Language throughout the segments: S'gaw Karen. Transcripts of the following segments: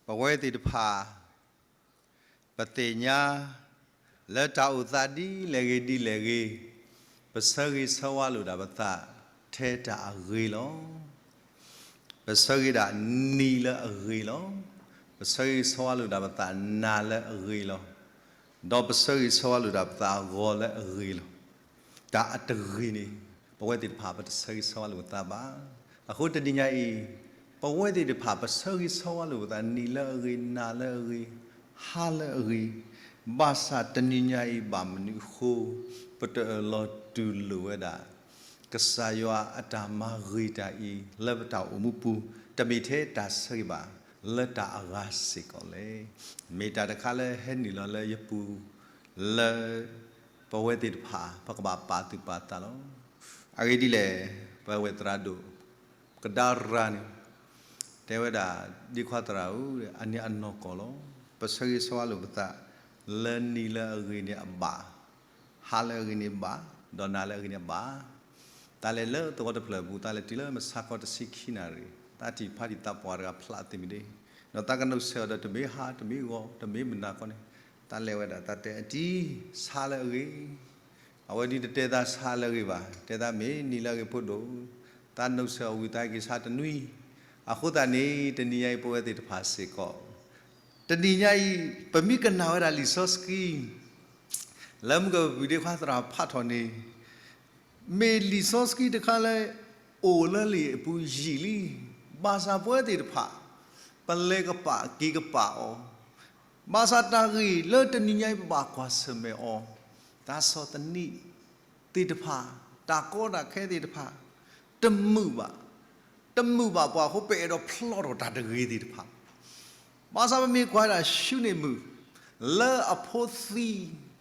ပဝဲသ့ၣ်တဖၣ် ပသ့ၣ်ညါ လၢတၢ်အိၣ်သးဒ်လဲၣ်ဂ့ၤဒ်လဲၣ်ဂ့ၤ, ပဆၢဂ့ၤဆၢဝါလိာ်ဒၣ်ပသးထဲတၢ်အဂ့ၤလီၤ. ပဆၢဂ့ၤဒၣ်နံၤလၢအဂ့ၤလီၤ. ပဆၢဂ့ၤဆၢဝါလိာ်ဒၣ်ပသးနၤလၢအဂ့ၤလီၤ. ဒီးပဆၢဂ့ၤဆၢဝါလိာ်ဒၣ်ပသးအဂီၤလၢအဂ့ၤလီၤ. တၢ်အတဂ့ၤန့ၣ် ပဝဲသ့ၣ်တဖၣ်ပတဆၢဂ့ၤဆၢဝါလိာ်ပသးဘၣ်. အဃိတနံၤညါအံၤ ပဝဲသ့ၣ်တဖၣ်ပဆၢဂ့ၤဆၢဝါလိာ်ပသးနံၤလၢအဂ့ၤ, နၤလၢအဂ့ၤ, ဟါလၢအဂ့ၤ, ဘၣ်ဆၣ်တနံၤညါအံၤဘၣ်မနုၤအဃိ ပတအၢၣ်လီၤတူၢ်လိာ်ဝဲဒၣ် ကစၢ်ယွၤအတၢ်မၤဂ့ၤတၢ်အံၤ လၢပတၢ်အိၣ်မူပူၤ တမ့ၢ်ထဲတၢ်ဆၢဂ့ၤဘၣ် လၢတၢ်အဂၤစ့ၢ်ကီးလဲၣ်. မ့ၢ်တၢ်တခါလၢဟဲနုာ်လီၤလၢယပူၤ လၢ ပဝဲသ့ၣ်တဖၣ် ပကဘၣ်ပာ်သူၣ်ပာ်သးလီၤ. အဂ့ၢ်ဒ်လဲၣ်, ပဝဲသရၣ်ဒိၣ် ကဒါရၤန့ၣ် တဲဝဲဒၣ် ဒ့ခွါသရၣ်ဧၢ, အန့ၣ်အနီၢ်ကီၢ်လီၤ. ပဆၢဂ့ၤဆၢဝါလိာ်ပသး လၢနံၤလၢအဂ့ၤန့ၣ်အဘၣ်, ဟါလၢအဂ့ၤန့ၣ်ဘၣ်, ဒီးနၤလၢအဂ့ၤန့ၣ်အဘၣ်. တၢ်လဲၤလၢသဝီတဖျၢၣ်အပူၤ တၢ်လဲၤတုၤလၢမဆါခီတဆံခံနၣ်ရံၣ်, တၢ်ထံၣ်ဖးတံၢ်သးပှၢ်တဂၤဖျးသ့ၣ်မ့ၢ်ဒ်, ဒီးတၢ်ကနုာ်ဆၢအီၤဒီးတမ့ၢ်ဟါတမ့ၢ်ဂီၤတမ့ၢ်မုၢ်နၤခီန့ၣ်, တၢ်လဲၤဝဲဒၣ်တၢ်တဲအတံၤ ဆါလၢအဂ့ၤ အဝဲဒ်တတဲသးဆါလၢအဂ့ၤဘၣ်, တဲသးမ့ၢ်နံၤလၢအဂ့ၤဖိဒိၣ်, တၢ်နုာ်ဆၢအီၤဝံၤသးက့ၤဆါတနွံ, အဃိသတးန့ၣ် တနံၤညါအံၤပဝဲသ့ၣ်တဖၣ်စ့ၢ်ကီး, တနံၤညါအံၤ ပမ့ၢ်ကနၣ်ဝဲဒၣ်လံာ်စီဆှံ လၢမုၢ်ကပၢၤပူၤဒ့ခွါသရၣ်ဖးထီၣ်န့ၣ် မ့ၢ်လံာ်စီဆှံတခါလၢ အိၣ်လၢလံာ်အပူၤယံာ်လံ, ဘၣ်ဆၣ်ပဝဲသ့ၣ်တဖၣ် ပလဲၤကပာ်က့ၤကပာ်အီၤ, ဘၣ်ဆၣ်တၢ်ဂ့ၢ်လၢတနံၤညါအံၤပဘၣ်ကွၢ်ဆၢၣ်မဲာ်အီၤ, တၢ်ဆီၣ်သနံးသ့ၣ်တဖၣ်, တၢ်ကီတၢ်ခဲသ့ၣ်တဖၣ် တမုာ်ဘၣ်, တမုာ်ဘၣ်ပှၤအဃိ ပအဲၣ်ဒိးဖျီထီၣ်တၢ်တဂ့ၤသ့ၣ်တဖၣ် ဘၣ်ဆၣ်ပမ့ၢ်ကွၢ်ဒၣ်ဆူန့ၣ်မုၢ် လၢအဖိ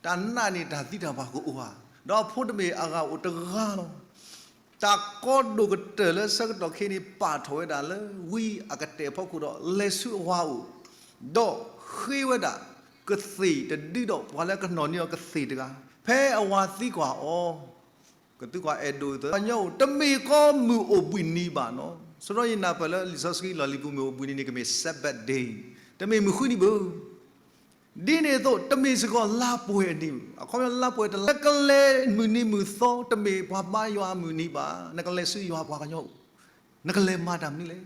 သံ တၢ်နာ်န့ၢ်တၢ်သံတၢ်ဘၣ်ကအိၣ်ဧါ, ဒီးအဖိတမ့ၢ်အဂၤအိၣ်တဂၤလီၤ. တၢ်ကီဒိၣ်ကတၢၢ်လၢဆၢကတီၢ်ခဲအံၤန့ၣ် ပာ်ထီၣ်ဝဲဒၣ်လၢဝံအကတဲာ်ဖီခိၣ်ဒီးလဲၤဆူအဝၤအိၣ်, ဒီးဃ့ဝဲဒၣ်ကသ့ၣ်တဒု ဒီးပှၤလၢကနီၣ်န့ၢ်အီၤကသ့ၣ်တဂၤ ဖဲအဝၤသံကွၢ်အီၤ ကသံကွၢ်အဲၣ်ဒိးအသး ပှၤကညီအိၣ် တမ့ၢ်ကီမုၢ်အိၣ်ဘှံးနံၤဘၣ်နီၤ. ဆိုတော့ ယနၢ်ပၢၢ်လၢလံာ်စီဆှံလီၢ်လံၤပူၤ မုၢ်အိၣ်ဘှံးနံၤန့ၣ် ကမ့ၢ် Sabbath day, တမ့ၢ်မုၢ်ဃုနံၤဘၣ်. ဒ်န့ၣ်အသိး တမ့ၢ်စ့ၢ်ကီးလါပှဲၤအနံၤ, အခီပညီလါပှဲၤတလါ နကလဲၤမုၢ်နံၤမုၢ်သီ တမ့ၢ်ပှၤဘါယွၤအမုၢ်နံၤဘၣ်, နကလဲၤဆူယွၤပှၤကညီအိၣ် နကလဲၤမၤတၢ်မနုၤလဲၣ်.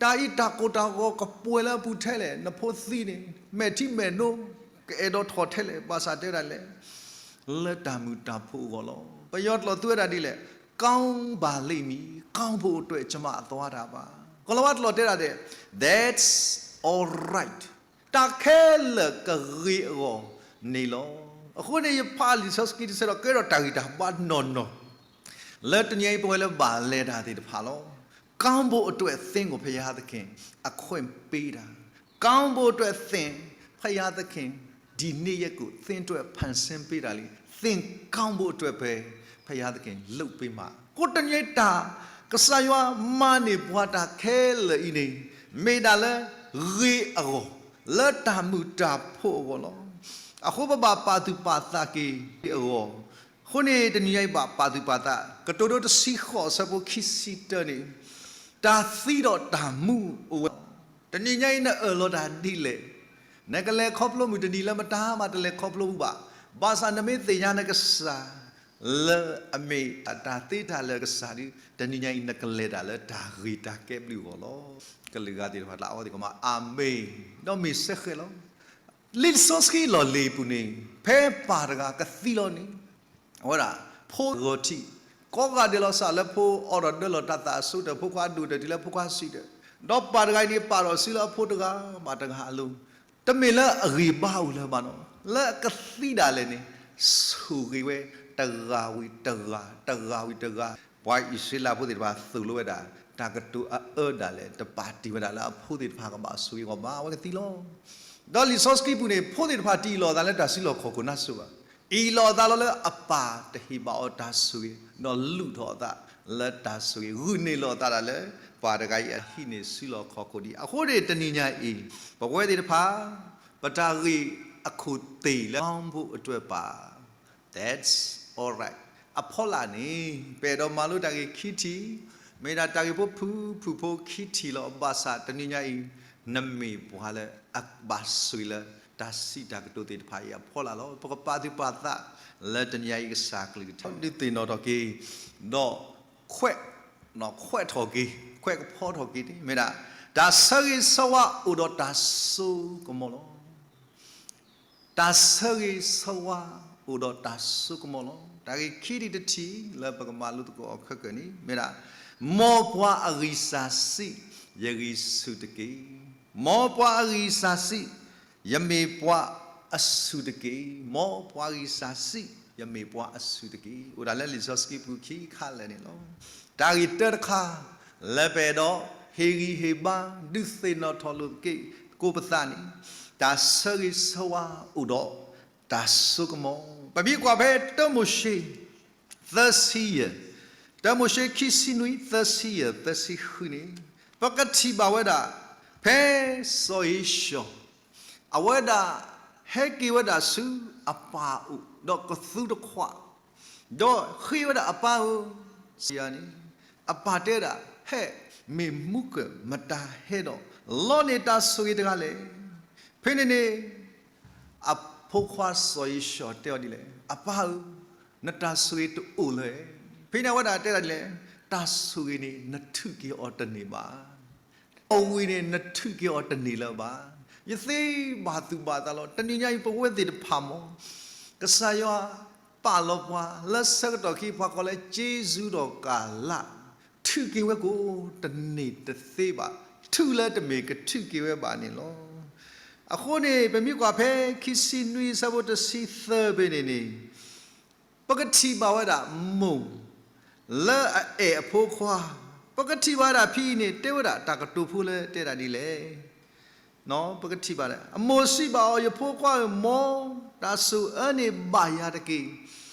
တၢ်အံၤတၢ်ကိၢ်တၢ်ဂီၤကပှဲၤလၢအပူၤထဲလဲၣ်, နဖိသံန့ၣ် မဲာ်ထံမဲာ်နိ ကအဲၣ်ဒိးထီၣ်ထဲလဲၣ်, ဘၣ်ဆၣ်တဲဒၣ်လဲၣ်, လၢတၢ်မုာ်တၢ်ဖိအဂီၢ်လီၤ. ပယီၤကျိာ်သူဝဲဒၣ်ဒ်လဲၣ်, ကောင်းပါလိမ့်မည်, ကောင်းဖို့အတွက် ကျွန်မသွားတာပါ. ကီၤလၤဝါကျိာ်တဲဒၣ်ဒဲး, That's all right, တၢ်ခဲလၢာ်ကဂ့ၤအဂီၢ်န့ၣ်လီၤ. အဃိန့ၣ် ယဖးလံာ်စီဆှံတဆၢဒီး ကဲထီၣ်တၢ်ဂံၢ်တၢ်ဘါနီၢ်နီၢ် လၢတနံၤအံၤပဝဲလၢဘၣ်လဲၤတၢ်သ့ၣ်တဖၣ်လီၤ. ကောင်းဖို့အတွက် သင့်ကို ဘုရားသခင် အခွင့်ပေးတာ, ကောင်းဖို့အတွက် သင့် ဘုရားသခင် ဒီနေ့ရက်ကို သင့်အတွက် ဖန်ဆင်းပေးတာလေ, သင့်ကောင်းဖို့အတွက်ပဲ ဘုရားသခင် လုပ်ပေးမှာ. အဃိတနံၤအံၤတၢ် ကစၢ်ယွၤမၤန့ၢ်ပှၤတၢ်ခဲလၢာ်အံၤန့ၣ် မ့ၢ်ဒၣ်လၢဂ့ၤအဂီၢ်, လၢတၢ်မုာ်တၢ်ဖိအဂီၢ်လီၤ. အဃိပဘၣ်ပာ်သူၣ်ပာ်သးက့ၤအဂီၢ်, အဃိန့ၣ် တနံၤညါအံၤဘၣ်ပာ်သူၣ်ပာ်သး, ကတိၤဒိတဆံဃိးအဆၢဖိခံဆံတၢန့ၣ်, တၢ်သံဒီးတၢ်မူအိၣ်ဝဲ, တနံၤညါအံၤနအၢၣ်လီၤတၢ်ဒ်လဲၣ်. နကလဲၤခီဖျိမုၢ်တနံၤလၢမတၤမးတလဲၤခီဖျိဘူးဘၣ်. ဘၣ်ဆၣ်နမ့ၢ်သ့ၣ်ညါနကစၢ် လၢအမ့ၢ်တၢ်သ့တၢ်လၢာ်ကစၢ်ဒီး တနံၤညါအံၤနကလဲၤတၢ်လၢတၢ်ဂ့ၤတၢ်ကဲဘျုးအဂီၢ်လီၤ. ကလုာ်ဂၤသ့ၣ်တဖၣ်တၢ်အီသံးကမး အၤမ့ၣ်, ဒီးမ့ၢ်စ့ၢ်ကီးလီၤ. လံာ်စီဆှံလီၢ်လံၤပူၤန့ၣ် ဖဲပၢ်တဂၤကသံလီၤန့ၣ် အဝဲဒၣ် ဖိဂီၤထံး, ကိးဂၤဒဲးလီၤစးလၢဖိအီဒီးဒၢလီၤတၢ်သးအစိတၢၢ်, ဖိခွါဒိၣ်တၢၢ်တုၤလၢဖိခွါဆံးတၢၢ်, ဒီးပၢ်တဂၤအံၤန့ၣ် ပာ်ထီၣ်စုလၢအဖိတဂၤဘၣ်တဂၤအလိၤ, တမ့ၢ်လၢအဂံၢ်ဘါအိၣ်လၢၤဘၣ်နီၤ, လၢအကသံဒၣ်လဲာ်န့ၣ် ဆိၣ်ဂ့ၤဝဲတဂၤဝံၤတဂၤ, တဂၤဝံၤတဂၤ, ပှၤအံၣ်စရ့လးဖိသ့ၣ်တဖၣ်သိၣ်လိဝဲဒၣ် တၢ်ကတိၤအအၢဒၣ်လဲာ် တပာ်တ့ၢ်ဝဲဒၣ်လၢအဖိသ့ၣ်တဖၣ်ကဘၣ်ဆိၣ်ဂ့ၤအဂီၢ်ဘၣ်, အဝဲကသံလီၤ. ဒီးလံာ်စီဆှံပူၤန့ၣ် ဖိသ့ၣ်တဖၣ်တအံးလိာ်အသးလၢတၢ်စုလီၢ်ခီၣ်ခိၣ်နါစိၤဘၣ်, အံးလိာ်အသးလီၤလၢအပၢ်တဟ့ၣ်ဘၣ်အီၤတၢ်ဆိၣ်ဂ့ၤ, ဒီးလုၢ်ထီၣ်အသးလၢတၢ်ဆိၣ်ဂ့ၤ, ဂုာ်န့ၢ်လိာ်အသးဒၣ်လၢ ပၢ်တဂၤအံၤအဟံၣ်န့ၣ်စုလီၢ်ခီၣ်ခိၣ်ဒံး. အဃိန့ၣ်တနံၤညါအံၤ ပဝဲသ့ၣ်တဖၣ် ပတၢ်ဂ့ၢ်အခိၣ်သ့ၣ်လၢ ကောင်းဖို့အတွက်ပါ That's all right. အဖီလာ်န့ၣ် ပအဲၣ်ဒိးမၤလိတၢ်ဂ့ၢ်ခံထံၣ်, မ့ၢ်ဒၣ်တၢ်ဂ့ၢ်ဖိဖုၣ်ဖုၣ်ဖိခံထံၣ်လီၤ. ဘၣ်ဆၣ်တနံၤညါအံၤ နမ့ၢ်ပှၤလၢအဘၣ်ဆိၣ်ဂ့ၤလၢ တၢ်စံးတၢ်ကတိၤသ့ၣ်တဖၣ်အံၤအဖီလာ်လီၤ. ပကပာ်သူၣ်ပာ်သးလၢတနံၤအံၤကစၢ်ကလုၢ်ကထါ ဒုးသ့ၣ်နီၣ်ထီၣ်က့ၤ, ဒီးခွဲး, ခွဲးထီၣ်က့ၤ, ခွဲးကဖီထီၣ်က့ၤန့ၣ် မ့ၢ်ဒၣ် တၢ်ဆၢဂ့ၤဆၢဝါအိၣ်ဒီးတၢ်စိကမီၤလီၤ. တၢ်ဆၢဂ့ၤဆၢဝါအိၣ်ဒီးတၢ်စိကမီၤလီၤ. တၢ်ဂ့ၢ်ခံထံၣ်တထံၣ်လၢပကမၤလိသကိးအီၤခဲကနံၣ်အံၤ မ့ၢ်ဒၣ် မ်ပှၤအဂံၢ်စၢ်ဆံး ယဂံၢ်ဆူၣ်တက့ၢ်. မ်ပှၤအဂံၢ်စၢ်ဆံး ယမ့ၢ်ပှၤအဆူၣ်တက့ၢ်. မ်ပှၤအဂံၢ်စၢ်ဆံး ယမ့ၢ်ပှၤအဆူၣ်တက့ၢ်. အိၣ်ဒၣ်လၢလံာ်စီဆှံပူၤခံခါလၢာ်န့ၣ်လီၤ. တၢ်ဂ့ၢ်တၢတခါ လၢပအဲၣ်ဒိးဟ့ၣ်ဂံၢ်ဟ့ၣ်ဘါ ဒုးသ့ၣ်နီၣ်ထီၣ်လိာ်သကိးပသးန့ၣ် တၢ်ဆၢဂ့ၤဆၢဝါအိၣ်ဒီးတၢ်စိကမီၤ. ပမ့ၢ်ကွၢ်ဖဲတၢမိၤၡ့ သၢဆံယဲၢ်, တၢမိၤၡ့ခံဆံနွံ သၢဆံယဲၢ် သၢဆံဃုန့ၣ် ပကထံၣ်ဘၣ်ဝဲဒၣ် ဖဲစီၤဧ့ၡီၤ အဝဲဒၣ်ဟဲက့ၤဝဲဒၣ်ဆူအပၢ်အိၣ် ဒီးကသူတခွး, ဒီးဃ့ဝဲဒၣ်အပၢ်ဧၢ, စီၤဧ့ၡီၤန့ၣ် အပၢ်တဲဝဲဒၣ် ဟဲ, မ့ၢ်မူကၢၢ်မတၤဟဲဒီး လီန့ၢ်တၢ်ဆိၣ်ဂ့ၤတဂၤလဲၣ်. ဖဲန့ၣ်န့ၣ် အဖိခွါစီၤဧ့ၡီၤတဲအီၤဒ်လဲၣ်, အပၢ်ဧၢ, နတၢ်ဆိၣ်ဂ့ၤတအိၣ်လၢၤ. ဖဲန့ၣ်အဝဲဒၣ်တဲဒၣ်ဒ်လဲၣ်, တၢ်ဆိၣ်ဂ့ၤန့ၣ် နထုးက့ၤအီၤတန့ၢ်ဘၣ်. အဝံၤန့ၣ် နထုးက့ၤအီၤတန့ၢ်လၢၤဘၣ်. ယသ့ဘၣ်သူၣ်ဘၣ်သးလီၤ. တနံၤညါအံၤ ပဝဲသ့ၣ်တဖၣ်မ့ၢ် ကစၢ်ယွၤပာ်လီၤပှၤလၢဆၢကတီၢ်ခံ ပှၤကိးလၢကျေးဇူးတော်ကာလ ထုးက့ၤဝဲကိးတန့ၢ်တသ့ဘၣ်. ထုးလၢတမ့ၢ်ကထုးက့ၤဝဲဘၣ်န့ၣ်လီၤ. အဃိန့ၣ် ပမ့ၢ်ကွၢ်ဖဲခံဆံနွံအဆၢဖိတဆံသၢဖဲန့ၣ်န့ၣ် ပကထံၣ်ဘၣ်ဝဲဒၣ်မိၢ် လၢအအဲၣ်အဖိခွါ, ပကထံၣ်ဘၣ်ဝဲဒၣ်ဖဲအံၤန့ၣ် တဲဝဲဒၣ်တၢ်ကတိၤဖိလၢတဲဒၣ်ဒ်လဲၣ်. ပကထံၣ်ဘၣ်လၢ အမိၢ်စံးဘၣ်အီၤ, ယဖိခွါဧၢ, မ်တၢ်ဆိၣ်အၢန့ၣ်ဘၣ်ယၤတက့ၢ်.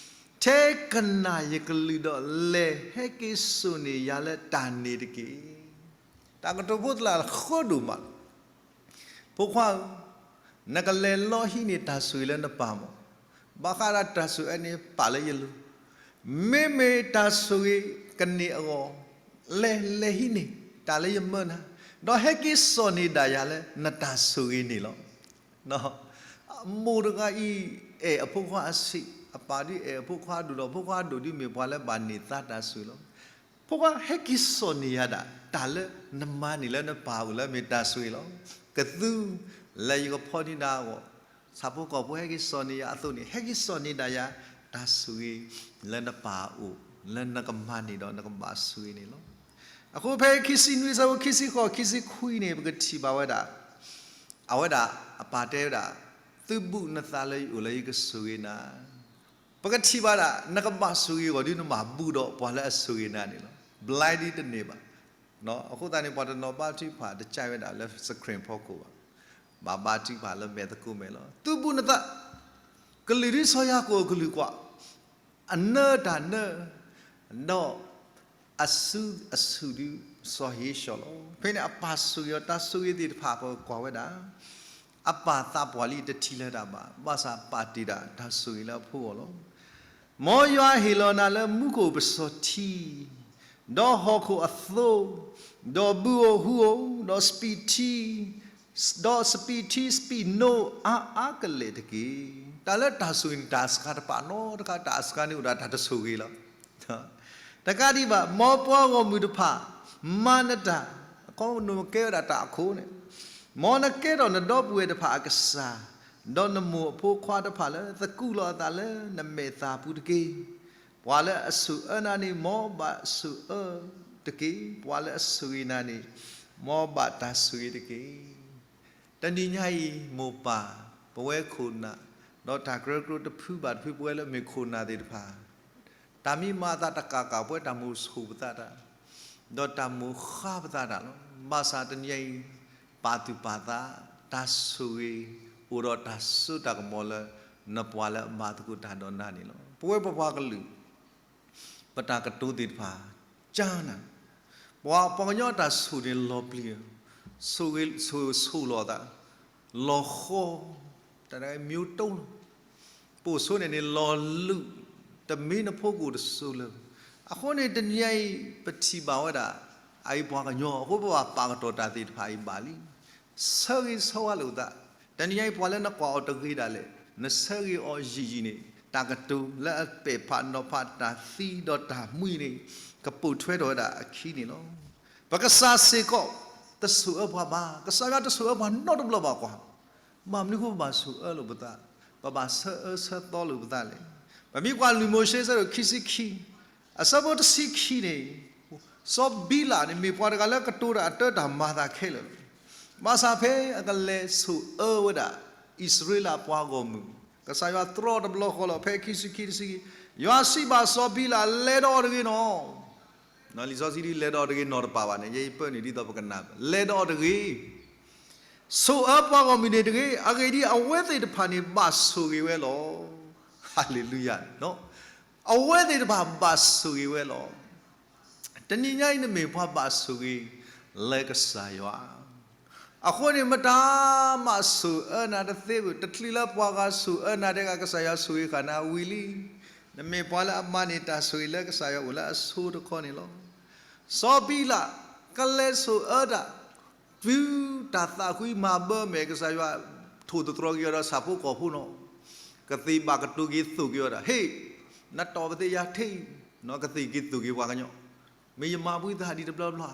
ထဲကနၣ်ယကလုၢ်ဒီး လဲၤဟဲက့ၤစိာ်န့ၢ်ယၤလၢတၢ်န့ၣ်တက့ၢ်. တၢ်ကတိၤဖိသလၢ်ဃၢဒိၣ်မးလီၤ. ဖိခွါဧၢ, နကလဲၤလီဟံးန့ၢ်တၢ်ဆိၣ်ဂ့ၤလၢနပၢ်မး, ဘၣ်ဃးဒီးတၢ်ဆိၣ်အၢန့ၣ်ပာ်လၢယလိၤ, မ့မ့ၢ်တၢ်ဆိၣ်ဂ့ၤကန့ၢ်အဂီၢ်, လဲၤလဲၤဟံးန့ၢ်တၢ်လၢယမၢနၤ, ဒီးဟဲက့ၤစိာ်န့ၢ်ဒၣ်ယၤလၢနတၢ်ဆိၣ်ဂ့ၤန့ၣ်လီၤ. မိၢ်တဂၤအံၤ အဲၣ်အဖိခွါအဆံး, အပၢ်ဒုးအဲၣ်အဖိခွါဒိၣ်ဒီး ဖိခွါဒိၣ်ဒုးမ့ၢ်ပှၤလၢဘၣ်န့ၢ်သါတၢ်ဆိၣ်ဂ့ၤလီၤ. ဖိခွါဟဲက့ၤစိာ်န့ၢ်ယၤဒၣ် တၢ်လၢနမၤန့ၢ်လၢနပၢ်အိၣ်လၢမ့ၢ်တၢ်ဆိၣ်ဂ့ၤလီၤ. ကသူ လၢယကဖီဒံးနၤအဂီၢ်, ဆၣ်ဖိကီၢ်ဖိဟဲက့ၤစိာ်န့ၢ်ယၤအသိးန့ၣ် ဟဲက့ၤစိာ်န့ၢ်ဒၣ်ယၤ တၢ်ဆိၣ်ဂ့ၤလၢနပၢ်အိၣ် လၢနကမၤန့ၢ်ဒီးနကဘၣ်ဆိၣ်ဂ့ၤန့ၣ်လီၤ. အဃိဖဲခံဆံနွံအဆၢဖိခံဆံဃိး ခံဆံခွံန့ၣ် ပကထံၣ်ဘၣ်ဝဲဒၣ် အဝဲဒၣ်အပၢ်တဲဝဲဒၣ်, သုဘူးနသးလၢယအိၣ်လၢယကဆိၣ်ဂ့ၤနၤ. ပကထံၣ်ဘၣ်ဒၣ် နကဘၣ်ဆိၣ်ဂ့ၤအဂီၢ်ဒုး နဘၣ်ဘူးဒီးပှၤလၢအဆိၣ်ဂ့ၤနၤန့ၣ်လီၤ. blind ဒ်တန့ၢ်ဘၣ်. အဃိသတးန့ၣ် ပှၤတနီၤဘါထုကဖၣ်တကဲဝဲဒၣ်လၢ screen ဖီခိၣ်ဘၣ်, ဘၣ်ဘါထုကဖၣ်လၢမဲာ်သကိးမဲာ်လီၤ. သုဘူးနသး, ကလုၢ်ဒ်စီၤယၤကိာ်အကလုၢ်ကွၢ်, အနၢတၢ်နၢ, ဒီး အစုအဆူၣ်ဒုး စီၤဧ့ၡီၤလီၤ. ဖဲန့ၣ်အပၢ်ဆိၣ်ဂ့ၤအီၤ တၢ်ဆိၣ်ဂ့ၤသ့ၣ်တဖၣ် ပကွၢ်ဝဲဒၣ် အပၢ်သးပှၢ်လံတထံၣ်လၢၤတၢ်ဘၣ်, ဘၣ်ဆၣ်ပာ်တ့ၢ်ဒၣ်တၢ်ဆိၣ်ဂ့ၤလၢအဖိအဂီၢ်လီၤ. မ်ယွၤဟ့ၣ်လီၤနၤလၢမူခိၣ်ပစီၤထံ, ဒီးဟီၣ်ခိၣ်အသိ, ဒီးဘုဧိၤဟုဧိၤ, ဒီးစပံးထံ, ဒီးစပံးထံစပံးနိအါအါကလဲာ်တက့ၢ်. တၢ်လၢတၢ်ဆိၣ်ဂ့ၤန့ၣ် တၢ်အစှၤတပာ်နီတခါ, တၢ်အစှၤန့ၣ်အိၣ်ဒၣ်တၢ်တဆိၣ်ဂ့ၤလီၤ. တကးဒံးဘၣ် မ်ပှၤဂီၢ်မုၢ်တဖၣ် မၤနတၢ်, အခီပညီကဲဝဲဒၣ်တၢ်အခိၣ်န့ၣ်, မ်နကဲထီၣ်နဒီပုၢ်ဝဲၢ်တဖၣ်အကစၢ်, ဒီးနမိၢ်အဖိခွါတဖၣ်လၢသကူးလီၤအသးလၢနမဲာ်သၣ်ပူၤတက့ၢ်. ပှၤလၢအဆိၣ်အၢနၤန့ၣ် မ်ဘၣ်ဆိၣ်အၢတက့ၢ်. ပှၤလၢအဆိၣ်ဂ့ၤနၤန့ၣ် မ်ဘၣ်တၢ်ဆိၣ်ဂ့ၤတက့ၢ်. တနံၤညါအံၤ မိၢ်ပၢ် ပဝဲခိၣ်နၢ်, ဒီးတၢ်ကရၢကရိတဖုဘၣ်တဖု ပဝဲလၢမ့ၢ်ခိၣ်နၢ်သ့ၣ်တဖၣ် တၢ်မ့ၢ်မၤအသးတကးကး ပဝဲတၢ်မိၣ်ဆိၣ်ပသးတၢ်, ဒီးတၢ်မိၣ်ဃါပသးတၢ်လီၤ. ဘၣ်ဆၣ်တနံၤအံၤ ပာ်သူၣ်ပာ်သး တၢ်ဆိၣ်ဂ့ၤ အိၣ်ဒီးတၢ်စိတၢ်ကမီၤလၢ နပှၤလၢအမၤသကိးတၢ်ဒီးနၤန့ၣ်လီၤ. ပဝဲပပှၤကလုာ် ပတၢ်ကတိၤသ့ၣ်တဖၣ် ကၢနၤ, ပှၤပှၤကညီအတၢ်ဆိၣ်န့ၣ်လီၤပျံၤ, ဆိၣ်ဂ့ၤဆိၣ်ဆိၣ်လီၤသး, လီၤဃီ, တၢ်မ့ၢ်တိလီၤ, ပိာ်ဆိန့ၣ်န့ၣ်လီၤလူၤ, တမ့ၢ်နဖိကအိၣ်တစိၤလၢၤ. အဃိန့ၣ် တနံၤအံၤ ပထံၣ်ဘၣ်ဝဲဒၣ် အအံၤပှၤကညီ အဃိပဘၣ်ပာ်ကတီၢ်တၢ်သ့ၣ်တဖၣ်အံၤဘၣ်လံ. ဆၢဂ့ၤဆၢဝါလိာ်ပသး, တနံၤညါအံၤပှၤလၢနကွၢ်အီၤတဂ့ၤဒၣ်လဲာ်, နဆၢဂ့ၤအီၤယံာ်ယံာ်န့ၣ် တၢ်ကတိၤလၢအပဲာ်ဖးနီၤဖးတၢ်သံဒီးတၢ်မှံန့ၣ် ကပိာ်ထွဲထီၣ်ဝဲဒၣ်အခံန့ၣ်လီၤ. ပကစၢ်စ့ၢ်ကီး တဆိၣ်အၢပှၤဘၣ်, ကစၢ်ယွၤတဆိၣ်အၢပှၤနီတဘျီဘၣ်ကွၢ်. ဘၣ်မနုၤဃိပဘၣ်ဆိၣ်အၢလိာ်ပသး, ပဘၣ်ဆၢအၢဆၢသီလိာ်ပသးလဲၣ်. ပမ့ၢ်ကွၢ်လံာ်မိၤၡ့အဆၢဒိၣ်ခံဆံခံ အဆၢဖိတဆံခံန့ၣ်, စီၤဘံလးန့ၣ် မ့ၢ်ပှၤတဂၤလၢကတိၤတၢ်အတၢတၢ်မၤသးခဲလၢာ်လီၤ. ဘၣ်ဆၣ်ဖဲအကလဲၤဆိၣ်အၢဝဲဒၣ် အံၣ်စရ့လးပှၤဂီၢ်မုၢ်, ကစၢ်ယွၤတြီတဘျီဃီလီၤ. ဖဲခံဆံခံတဆံခံ, ယွၤစံးဘၣ်စီၤဘံလး, လဲၤဒီးအီၤတဂ့ၤနီၤ. လံာ်စီဆှံဒ်လဲၤဒီးအီၤတဂ့ၤနီၤတပာ်ဘၣ်န့ၣ် ယဲယပၢနုာ်ဒ်သိးပကနၢ်, လဲၤဒီးအီၤတဂ့ၤ ဆိၣ်အၢပှၤဂီၢ်မုၢ်န့ၣ်တဂ့ၤ. အဂ့ၢ်ဒ်အံၤ, အဝဲသ့ၣ်တဖၣ်န့ၣ်ဘၣ်ဆိၣ်ဂ့ၤဝဲလီၤ. ဟါလ့လူယၤ. အဝဲသ့ၣ်တဖၣ်ဘၣ်ဆိၣ်ဂ့ၤဝဲလီၤ. တနံၤညါအံၤနမ့ၢ်ပှၤဘၣ်ဆိၣ်ဂ့ၤလၢကစၢ်ယွၤ, အဃိန့ၣ် မတၤမးဆိၣ်အၢနၤတသ့ဘၣ်. တချုးလၢပှၤဂၤဆိၣ်အၢနၤတဂၤ ကစၢ်ယွၤဆိၣ်ဂ့ၤဃာ်နၤဝံၤလံ. နမ့ၢ်ပှၤလၢအမၤန့ၢ်တၢ်ဆိၣ်ဂ့ၤလၢကစၢ်ယွၤအိၣ်လၢအဆိတခီန့ၣ်လီၤ. စီၤဘံလး ကလဲၤဆိၣ်အၢတၢ် တုၤတၢ်သးကွံမၤဘၢမဲာ် ကစၢ်ယွၤထိၣ်သတြီၤက့ၤအီၤဒီးဆၣ်ဖိကီၢ်ဖိနီၤ, ကသ့ၣ်ဘၣ်ကတိၤက့ၤသိၣ်က့ၤအီၤဒၣ်, ဟ့ၣ်, နတီၢ်ပသ့ၣ်ယၤထံ, ကသ့ၣ်က့ၤသိၣ်က့ၤပှၤကညီ, မ့ၢ်ယမၤဘှံးသးဒ်တဘျီဘျီ.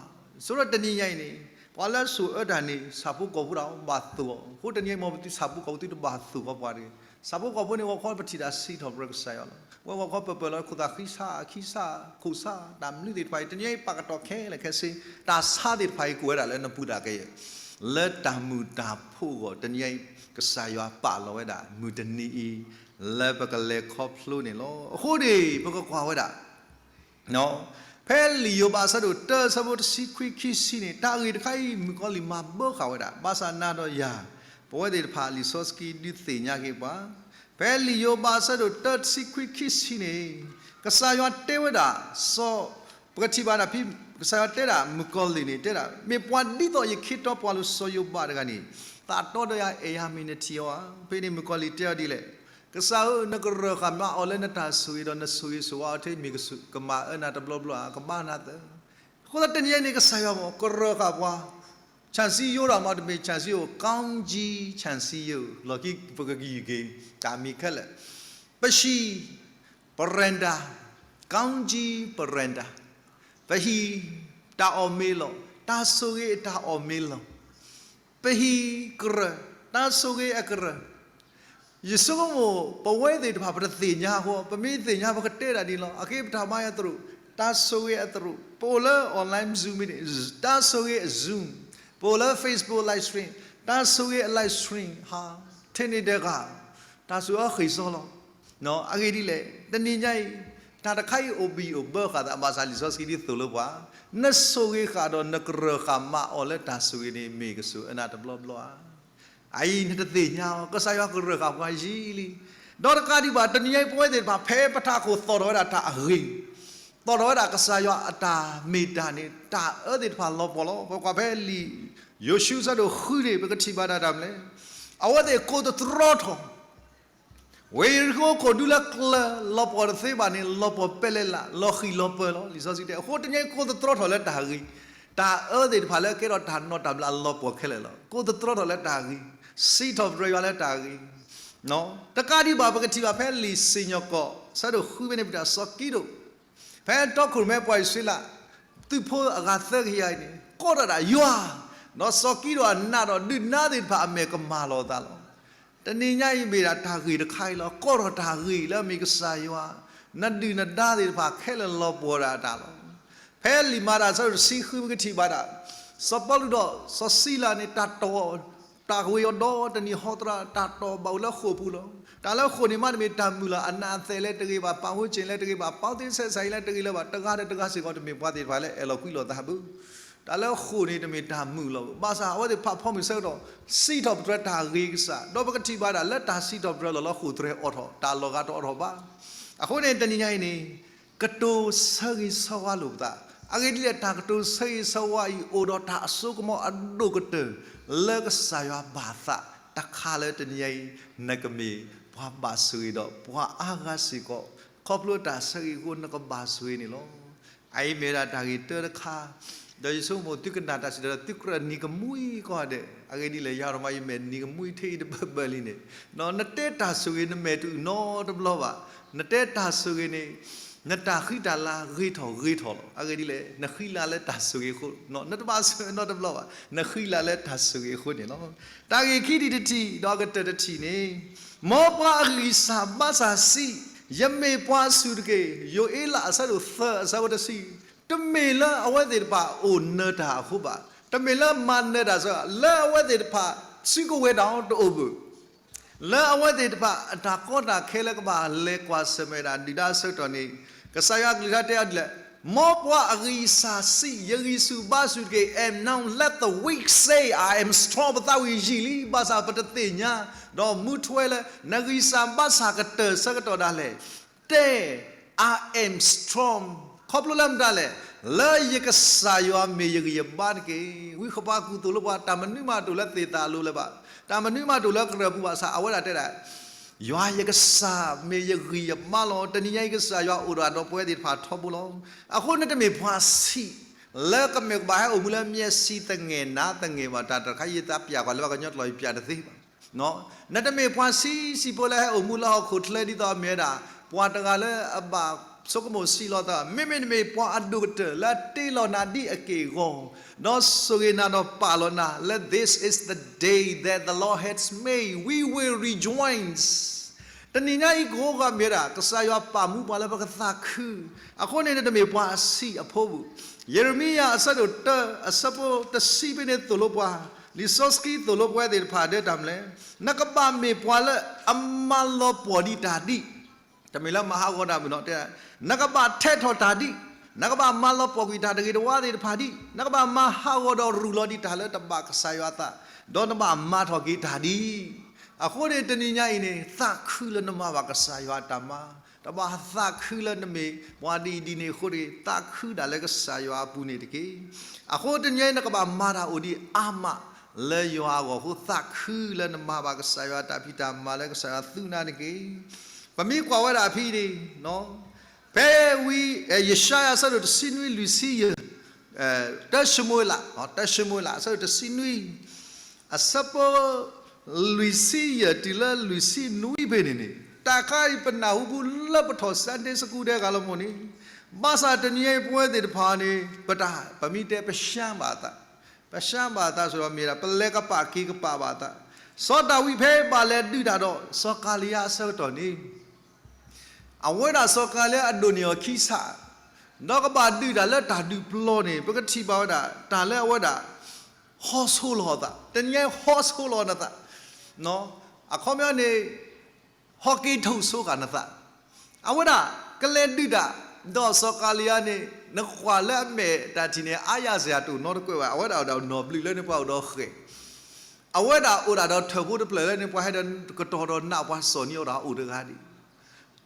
ဆိဒီးတနံၤညါအံၤန့ၣ် ပှၤလၢဆိၣ်အၢတၢ်န့ၣ် ဆၣ်ဖိကီၢ်ဖိတၢ်ဘၣ်သိၣ်အီၤ. အဃိတနံၤညါအံၤ မ်ပသုဆၣ်ဖိကီၢ်ဖိသုတဘၣ်သိၣ်ဃီပှၤတဂ့ၤ. ဆၣ်ဖိကီၢ်ဖိန့ၣ် ဂီၤခီပထံၣ်တၢ်စံးထီၣ်ပတြၢၤကစၢ်ယွၤလီၤ. ဝဲဂီၤခီပၢၢ်ပၢၢ်လီၤ ခိၣ်သးဃံဆါ ခံဆါ ခိၣ်ဆါ တၢ်မနုၤသ့ၣ်တဖၣ်အံၤ တနံၤညါအံၤ ပာ်ကတီၢ်ခဲလၢာ်ခဲဆ့ တၢ်ဆါသ့ၣ်တဖၣ်အံၤ ကအိၣ်ဝဲဒၣ်လၢနပူၤတၢ်ကယဲၢ် လၢတၢ်မုာ်တၢ်ဖိအဂီၢ် တနံၤညါအံၤ ကစၢ်ယွၤပာ်လီၤဝဲဒၣ် မုၢ်တနံၤအံၤ လၢပကလဲၤခီဖျိန့ၣ်လီၤ. အဃိန့ၣ် ပကကွၢ်ဝဲဒၣ် ဖဲလံာ်ယိၤဘးအဆၢဒိၣ်တၢ အဆၢဖိတဆံခွံ ခံဆံန့ၣ် တၢ်ဂ့ၢ်တခါအံၤ မုၣ်ကီၤလံၢ်မၤဘၢဃာ်ဝဲဒၣ် ဘၣ်ဆၣ်နၤဒီးယၤ ပဝဲသ့ၣ်တဖၣ် လံာ်စီဆှံဒုးသ့ၣ်ညါက့ၤပှၤ ဖဲလံာ်ယိၤဘးအဆၢဒိၣ်တၢ တဆံခွံ ခံဆံန့ၣ် ကစၢ်ယွၤတဲဝဲဒၣ် စီၤ ပကထံၣ်ဘၣ်တၢ်ဖဲ ကစၢ်ယွၤတဲဒၣ် မုၣ်ကီၤလံၢ်န့ၣ် တဲဒၣ် မ့ၢ်ပှၤဒ်သိးယခ့တီပှၤလိၤစီၤယိၤဘးတဂၤန့ၣ် သးတီဒီးယၤ အဲၣ်ယၤမ့ၢ်နထံၣ်အီၤဧါ. ဖဲန့ၣ်မုၣ်ကီၤလံၢ်တဲအီၤဒ်လဲၣ်, ကစၢ်ဧၢ, နကရၢၢ်ဃာ်မၤအီၤလၢနတၢ်ဆိၣ်ဂ့ၤဒီးနဆိၣ်ဂ့ၤဆိၣ်ဝါအီၤထဲ မ့ၢ်ကမၤအၢနၤတဘျီဘျီဧါ, ကဘၣ်နၤသၢ. အဃိသတးတနံၤအံၤန့ၣ် ကစၢ်ယွၤမ့ၢ်ကရၢၢ်ဃာ်ပှၤ ဆၣ်စံယိဒီးမ့တမ့ၢ် ဆၣ်စံယိ ကောင်းကြီးဆၣ်စံယိ လီၢ်ခံပကကယုၢ်က့ၤ တၢ်မံၤခဲလၢာ် ပဟံၣ် ပရၢၢ်ဒၢ် ကောင်းကြီးပရၢၢ်ဒၢ် ပဟံၣ် တၢ်အီၣ်မ့ၤလီၢ် တၢ်ဆိၣ်ဂ့ၤအတၢ်အီၣ်မ့ၤလီၢ် ပဟံၣ်ကရၢၢ် တၢ်ဆိၣ်ဂ့ၤအကရၢၢ် ယဆိကမိၣ် ပဝဲသ့ၣ်တဖၣ် ပတသ့ၣ်ညါအဃိ ပမ့ၢ်သ့ၣ်ညါ ပကတဲဒၣ်ဒ်လီၤ. အဃိပတၢ်မၤအသရိာ် တၢ်ဆိၣ်ဂ့ၤအသရိာ် ပအိၣ်လၢ online Zoom မ့ၢ်န့ၣ် တၢ်ဆိၣ်ဂ့ၤအ Zoom ပအိၣ်လၢ Facebook live stream တၢ်ဆိၣ်ဂ့ၤအ live stream ဟါ ထဲန့ၣ်တဂၤ တၢ်ဆိၣ်အၢဃ့ၢ်စီလီၤ. အဂ့ၢ်ဒ်လဲၣ် တနံၤညါအံၤ တၢ်တခါအံၤအိၣ်ဘံၣ်အိၣ်ဘၢဃာ်သး ဘၣ်ဆၣ်လံာ်စီဆှံဒ်သိးလိပှၤ နဆိၣ်ဂ့ၤဃာ်ဒီးနကရၢၢ်ဃာ်မၤအီၤလၢတၢ်ဆိၣ်ဂ့ၤန့ၣ် မ့ၢ်ကဆိၣ်အၢနၤတဘျီဘျီဧါ. အအံၤနတသ့ၣ်ညါအီၤ ကစၢ်ယွၤကရၢၢ်ဃာ်ပှၤယံာ်လံ. ဒီးတကးဒံးဘၣ် တနံၤညါအံၤပဝဲသ့ၣ်တဖၣ် ဖဲပထးခိၣ်သီၣ်ထီၣ်ဝဲဒၣ်တၢ်အဂ့ၤ သီၣ်ထီၣ်ဝဲဒၣ်ကစၢ်ယွၤအတၢ်မ့ၢ်တၢ်န့ၣ် တၢ်အၢသ့ၣ်တဖၣ်လီၤပှီၢ်လီၤ. ပကွၢ်ဖဲလံာ်ယိၤၡူအဆၢဒိၣ်ဃုန့ၣ် ပကထံၣ်ဘၣ်ဒၣ်တၢ်မနုၤလဲၣ်. အဝဲသ့ၣ်ကိးသတြီထီၣ် ဝ့ၢ်ယရံၣ်ခိၣ်ခိၣ်ဒူလၢကျၢၤလီၤပှီၢ်တသ့ဘၣ်န့ၣ် လီၤပှီၢ်ပဲလဲလး လီၤဃံၢ်လီၤပၢၤလီၤ. လံာ်စီဆှံတဲ အဃိတနံၤအံၤကိးသတြီထီၣ်လၢတၢ်ဂ့ၤ, တၢ်အၢသ့ၣ်တဖၣ်လၢကဲထီၣ်တၢ်နီၢ်တၢ်ဘျးလီၤပှီၢ်ခဲလၢာ်လီၤ. ကိးသတြီထီၣ်လၢတၢ်ဂ့ၤ, စံးထီၣ်ပတြၢၤယွၤလၢတၢ်ဂ့ၤ တကးဒံးဘၣ် ပကထံၣ်ဘၣ်ဖဲလံာ်စံၣ်ညီၣ်ကွီၢ် အဆၢဒိၣ်ဃုဖဲန့ၣ် ပတၢ်စီၤကံးဒဧိၣ် ဖဲတီခိၣ်ရိၣ်မဲပှၤအံၣ်စရ့လး သုးဖိအဂၤသၢကယၤအံၤန့ၣ် ကိးထီၣ်ဒၣ်ယွၤ, ဒီးစီၤကံးဒဧိၣ်အနးဒီးဒုၣ်နါသ့ၣ်တဖၣ်အမဲာ်ကမၢ်လီၤအသးလီၤ. တနံၤညါအံၤမ့ၢ်ဒၣ်တၢ်ဂ့ၢ်တခါအံၤလီၤ. ကိးထီၣ်တၢ်ဂ့ၢ်လၢအမ့ၢ်ကစၢ်ယွၤ, နဒုၣ်နဒါသ့ၣ်တဖၣ်ခဲလၢာ်လီၤပှီၢ်ဒၣ်တၢ်လီၤ. ဖဲလံာ်မၤတၢ်အဆၢဒိၣ်တဆံဃု ပကထံၣ်ဘၣ်ဒၣ် စီၤပီလူးဒီးစီၤစံလၤန့ၣ် တၢ်တီၢ် တၢ်ဂ့ၤအီၤဒီတနံၤ ဟီသရၣ် တၢ်တီၢ်ဘၣ်အိၣ်လၢဃိာ်ပူၤလီၤ. တၢ်လၢဃိာ်န့ၣ် မ့တမ့ၢ်တၢ်မုာ်လီၤ. အနးအသဲးလၢတဂ့ၤဘၣ်, ပာ်ဝဲက့ၤလၢတဂ့ၤဘၣ်, ပာ်သ့စဲးစးအံၤလၢတဂ့ၤလၢၤဘၣ်, တဂၤဒီးတဂၤစ့ၢ်ကီး တမ့ၢ်ပှၤသ့ၣ်တဖၣ်လၢအဲၣ်လီၤကွံလီၤသးဘၣ်. တၢ်လၢဃိာ်န့ၣ် တမ့ၢ်တၢ်မုာ်လီၤ. ဘၣ်ဆၣ် အဝဲသ့ၣ်ဖးဖီမုၢ်ဆၢကတီၢ် စံးထီၣ်ပတြၢၤတၢ်ဂ့ၤကစၢ်, ဒီးပကထံၣ်ဘၣ်ဒၣ်လၢတၢ်စံးထီၣ်ပတြၢၤလီၤလၢဃိာ်တြဲၤအိးထီၣ်, တၢ်လီၤဂာ်တအိးထီၣ်ဘၣ်. အဃိန့ၣ် တနံၤညါအံၤန့ၣ် ကတိၤဆၢဂ့ၤဆၢဝါလိာ်ပသး. အဂ့ၢ်ဒ်လဲၣ် တၢ်ကတိၤဆၢဂ့ၤဆၢဝါအံၤ အိၣ်ဒီးတၢ်အစိကမီၤအဒိၣ်ကတၢၢ် လၢကစၢ်ယွၤဘၣ်သးတခါလၢတနံၤညါအံၤ နကမ့ၢ်ပှၤဘၣ်ဆိၣ်ဂ့ၤဒီးပှၤအါဂၤစ့ၢ်ကီး, ခီဖျိတၢ်ဆၢဂ့ၤအဃိ နကဘၣ်ဆိၣ်ဂ့ၤန့ၣ်လီၤ. အအံၤမ့ၢ်ဝဲဒၣ်တၢ်ဂ့ၢ်တၢတခါ, ဒီးယဆိကမိၣ်သုကနၣ်တၢ်စံးတၢ်ဒီး သုကြၢးနံၤကမှံကိးဂၤဒဲး, အဂ့ၢ်ဒ်လဲၣ်, ယၤဒီးမး ယမဲာ်နံၤကမှံထဲအံၤတဘၢဘၢလံန့ၣ်, နတဲတၢ်ဆိၣ်ဂ့ၤ နမဲာ်တအုၣ်နီတဘျီဘၣ်, နတဲတၢ်ဆိၣ်ဂ့ၤန့ၣ် နတၢ်ဃံတၢ်လၤဂ့ၤထီၣ်ဂ့ၤထီၣ်လီၤ. အဂ့ၢ်ဒ်လဲၣ်, နဃံလၤလၢတၢ်ဆိၣ်ဂ့ၤအဃိ, နတဘၣ်ဆိၣ်ဂ့ၤနီတဘျီဘၣ်, နဃံလၤလၢတၢ်ဆိၣ်ဂ့ၤအဃိန့ၣ်လီၤ. တၢ်ဂ့ၢ်ခံထံၣ်တထံၣ် ဒီးအကတၢၢ်တထံၣ်န့ၣ်, မ်ပှၤအဂံၢ်စၢ်ဘါစၢ်စံး, ယမ့ၢ်ပှၤစူၢ်တက့ၢ်, ယိၤအ့လးအဆၢဒိၣ်သၢအဆၢဖိတဆံ, တမ့ၢ်လၢအဝဲသ့ၣ်တဖၣ်အိၣ်နၢၤတၢ်အဃိဘၣ်, တမ့ၢ်လၢမၤနၢၤတၢ်စ့ၢ်, လၢအဝဲသ့ၣ်တဖၣ်စုကဝဲၤတၢ်အီၤတအိၣ်ဘၣ် လၢအဝဲသ့ၣ်တဖၣ်အတၢ်ကီတၢ်ခဲလၢကဘၣ်လဲၤကွၢ်ဆၢၣ်မဲာ်ဒၣ်ဒုၣ်ဒါအဆၢကတီၢ်န့ၣ်, ကစၢ်ယွၤအကလုၢ်ကထါတဲအီၤဒ်လဲၣ်, မ်ပှၤအဂံၢ်စၢ်စံး, ယဂံၢ်ဆူၣ်ဘါဆူၣ်တက့ၢ်, and now let the weak say, I am strong, ပသးဝံၣ်ယံာ်လံ, ဘၣ်ဆၣ်ပတသ့ၣ်ညါ, ဒီးမူထွဲလၢ နဂံၢ်စၢ်ဘါစၢ်ကတၢၢ်ဆၢကတီၢ်ဒၣ်လဲာ်, တဲ, I am strong, ခီဖျိလၢမတၤလဲၣ်, လၢယကစၢ်ယွၤမ့ၢ်ယဂံၢ်ယဘါတက့ၢ်. ဝံဃဘးကူၣ်သိၣ်လိပှၤ တၢ်မနုၤမးတအိၣ်လၢသ့ၣ်သၣ်အလိၤလၢၤဘၣ်, တၢ်မနုၤမးတအိၣ်လၢကရၢၢ်ပူၤဘၣ်ဆၣ် အဝဲဒၣ်တဲဒၣ် ယွၤယကစၢ်မ့ၢ်ယဂံၢ်ယဘါလီၤ. တနံၤညါအံၤကစၢ်ယွၤအိၣ်ဒီးပဝဲသ့ၣ်တဖၣ်ထီဘိလီၤ. အဃိန့ၣ်တမ့ၢ်ပှၤဆံး လၢကမ့ၢ်ကဘၣ်ဟဲအိၣ်မူလၢမျက်စိသငယ်နားသငယ်ဘၣ်, တၢ်တခါယသးပျၢ်ကွၢ်လၢပှၤကညီကျိာ် ယပျၢ်တသ့ဘၣ်. နတမ့ၢ်ပှၤဆံးဆံးဖိလၢဟဲအိၣ်မူလၢဟီၣ်ခိၣ်ချၢဒ်သိးမ့ၢ်ဝဲဒၣ် ပှၤတဂၤလၢအဘၣ်ဆိကမိၣ်ဆံးလီၤသး, မ့မ့ၢ်နမ့ၢ်ပှၤအဒိၣ်ကတၢၢ်လၢအတ့လီၤနၤဒ်အက့ၢ်အဂီၤ, ဒီးဆိၣ်ဂ့ၤနၤဒီးပာ်လီၤနၤလၢ This is the day that the Lord has made, we will rejoice. တနံၤညါအံၤကအိၣ်ဂၤမ့ၢ်ဝဲဒၣ် ကစၢ်ယွၤပာ်မူပှၤလၢပကသးခု, အဃိန့ၣ်နတမ့ၢ်ပှၤအဆံးအဖိဘၣ်. ယရမံယၤအဆၢဒိၣ်တၢအဆၢဖိတဆံဖဲန့ၣ်သိၣ်လိပှၤ, လံာ်စီဆှံသိၣ်လိပဝဲသ့ၣ်တဖၣ်ဒၣ်တၢ်မနုၤလဲၣ်, နကဘၣ်မ့ၢ်ပှၤလၢအမၤလီၤပှီၢ်ဒံးတၢ်ဒံး, တမ့ၢ်လၢမၤဟးဂီၤတၢ်မုၢ်နီၤတဲ, နကဘၣ်ထဲးထီၣ်တၢ်ဒံး, နကဘၣ်မၤလီၤပှီၢ်ကွံာ်တၢ်တဂ့ၤတဝါသ့ၣ်တဖၣ်ဒံး, နကဘၣ်မၤဟးဂီၤဒီးရူၢ်လီၤဒံးတၢ်လၢတဘၣ်ကစၢ်ယွၤအသး, ဒီးနဘၣ်မၤထီၣ်က့ၤတၢ်ဒံး. အဃိန့ၣ်တနံၤညါအံၤန့ၣ် သးခုလၢနမၤဘၣ်ကစၢ်ယွၤအတၢ်မၤ, တဘၣ်သးခုလၢနမ့ၢ်ပှၤဒ်အံၤဒ်န့ၣ်အဃိတဂ့ၤ, သးခုဒၣ်လၢကစၢ်ယွၤအပူၤန့ၣ်တက့ၢ်. အဃိတနံၤညါအံၤနကဘၣ်မၤတၢ်အိၣ်ဒံးအါမးလၢယွၤအဂီၢ်အဃိ သးခုလၢနမၤဘၣ်ကစၢ်ယွၤအတၢ်ဖံးတၢ်မၤလၢကစၢ်ယွၤသူနၤတက့ၢ်. ပမ့ၢ်ကွၢ်ဝဲဒၣ်ဖဲအံၤန့ၣ် ဖဲဝံယၡါယၤအဆၢဒိၣ်တဆံနွံလွံၢ်ဆံယဲၢ်, တၢၡမူၤအ့လး, တၢၡမူၤအ့လး အဆၢဒိၣ်တဆံနွံ, အဆၢဖိလွံၢ်ဆံယဲၢ်တုၤလၢလွံၢ်ဆံနွံဖဲန့ၣ်န့ၣ်, တၢ်ခါအံၤပနၢ်ဟူပူၤလၢပထီၣ် Sunday School ဒဲးဂၤလီၤမ့ၢ်န့ၣ်, ဘၣ်ဆၣ်တနံၤအံၤပဝဲသ့ၣ်တဖၣ်န့ၣ် ပတၢ် ပမ့ၢ်တဲပၡါဘၣ်အသး, ပၡါဘၣ်အသးဆိဒီးမ့ၢ်ဒၣ် ပလဲၤကပာ်က့ၤကပာ်ဘၣ်အသး, စီၤဒၤဝံးဖဲဘၣ်လဲၤဒုးတၢ်ဒီးစီၤကၤလံယါအဆၢကတီၢ်န့ၣ် အဝဲဒၣ်စီၤကၤလံယါအဒိၣ်န့ၢ်အီၤခံဆး, ဒီးကဘၣ်ဒုးတၢ်လၢတၢ်ဒုးပျီန့ၣ် ပကထံၣ်ဘၣ်ဝဲဒၣ် တၢ်လၢအဝဲဒၣ် ဟီဆိလီၤအသး, တနံၤညါဟီဆိလီၤနသး, အခီပညီန့ၣ် ဟီက့ၤထိၣ်ဆိဃာ်နသး, အဝဲဒၣ် ကလဲၤဒုးတၢ် ဒီးစီၤကၤလံယါန့ၣ် နကွၢ်လၢအမဲာ်တၢ်ထံၣ်န့ၣ် အါယၤစ့ၢ်တအိၣ်နီတကွဲးဘၣ်, အဝဲဒၣ်အိၣ်ဒီးနီၢ်ဘျုးလၢန့ၣ်ပှၤအိၣ်ဒီးဃဲၣ် အဝဲဒၣ်အိၣ်ဒၣ်ဒီးထၢၣ်ဖိတဖျၢၣ်လၢန့ၣ် ပှၤဟဲဒီးကတီၤဒီးနးပှၤစီၣ်န့ၢ်အီၤဒီးအိၣ်တဂၤဒံး,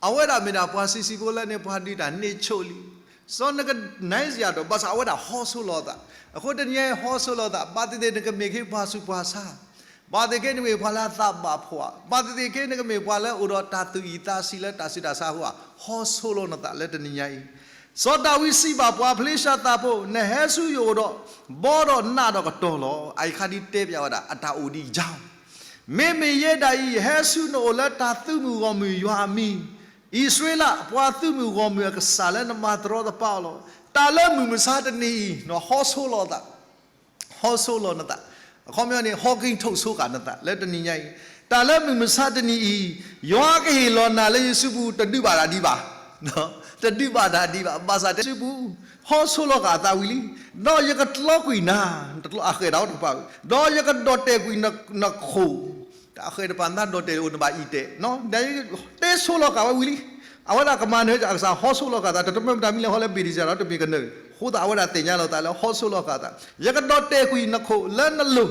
အဝဲဒၣ်မ့ၢ်ဒၣ်ပှၤဆံးဆံးဖိလၢန့ၣ် ပှၤဒုးတၢ်န့ၢ်ဆိလံ, စီၤနကနၤစံယၤဒီး ဘၣ်ဆၣ်အဝဲဒၣ်ဟီဆိလီၤအသး, အဃိတနံၤညါဟီဆိလီၤအသး ဘၣ်သ့ၣ်သ့ၣ်နကမ့ၢ်ခ့ပှၤဆူးပှၤဆါ, ဘၣ်သ့ၣ်သ့ၣ်နကမ့ၢ်ပှၤလၢအသးဘၣ်ဖှီၣ်, ဘၣ်သ့ၣ်သ့ၣ်ခ့နကမ့ၢ်ပှၤလၢအိၣ်ဒီးတၢ်သူၣ်အံၣ်သးဆံးလၢတၢ်ဆူးတၢ်ဆါအဃိဧါ, ဟီဆိလီၤနသးလၢတနံၤညါအံၤ စီၤဒၤဝံးစံးဘၣ်ပှၤဖလ့ၡါသးဖိ, နဟဲဆူယအိၣ်ဒီး ဘီဒီးနးဒီးကတီၤလီၤ. အအံၤခါဒ်တဲပၠးဝဲဒၣ် အတၢ်အိၣ်ဒံးယၤ, မ့မ့ၢ်ယဲဒၣ်အံၤ ယဟဲဆူနအိၣ်လၢတၢ်သုးမုၢ်ဂီၢ်မုၢ်ယွၤအမံၤ, အံၣ်စရ့လးပှၤသုးမုၢ်ဂီၢ်မုၢ်အကစၢ်လၢနမၤတရီတပါအီၤလီၤ. တၢ်လၢမုၢ်မဆါတနံၤအံၤ နဟီဆိလီၤသး ဟီဆိလီၤနသး, အခီပညီန့ၣ် ဟီက့ၤထိၣ်ဆိဃာ်နသးလၢတနံၤညါအံၤ, တၢ်လၢမုၢ်မဆါတနံၤအံၤ ယွၤကဟ့ၣ်လီၤနၤလၢယစုပူၤ တဒုးဘၣ်တၢ်ဒံးဘၣ်, တဒုးဘၣ်တၢ်ဒံးဘၣ်, ဘၣ်ဆၣ်တဲစုပူၤ ဟီဆိလီၤဃာ်အသးဝံၤလံ, ဒီးယကကျီကွံာ်နၤ, အဃဲၣ်တၢ်အိၣ်တပာ်ဝံၤ, ဒီးယကဒိးတဲာ်ကွံာ်နခိၣ် တၢ်ဃဲၣ်တပာ်နသးဒိးတဲာ်အိၣ်နဘၣ်အံၤတဲာ်, တဲဆိလီၤဃာ်ဝဲဝံၤလံ, အဝဲဒၣ်ကမၤနၢၤအကစၢ်ဟီဆိလီၤဃာ်သး တတမၢမတၤမံၤလဲၣ် ဟီလၢဘ့ၣ်တစၢ်ဒီးတမ့ၢ်ကနၢၤ, အဃိသတးအဝဲဒၣ်သ့ၣ်ညါလီၤသးလၢဟီဆိလီၤဃာ်သး, ယကဒိးတဲာ်ကွံာ်နခိၣ်လၢနလိၤ,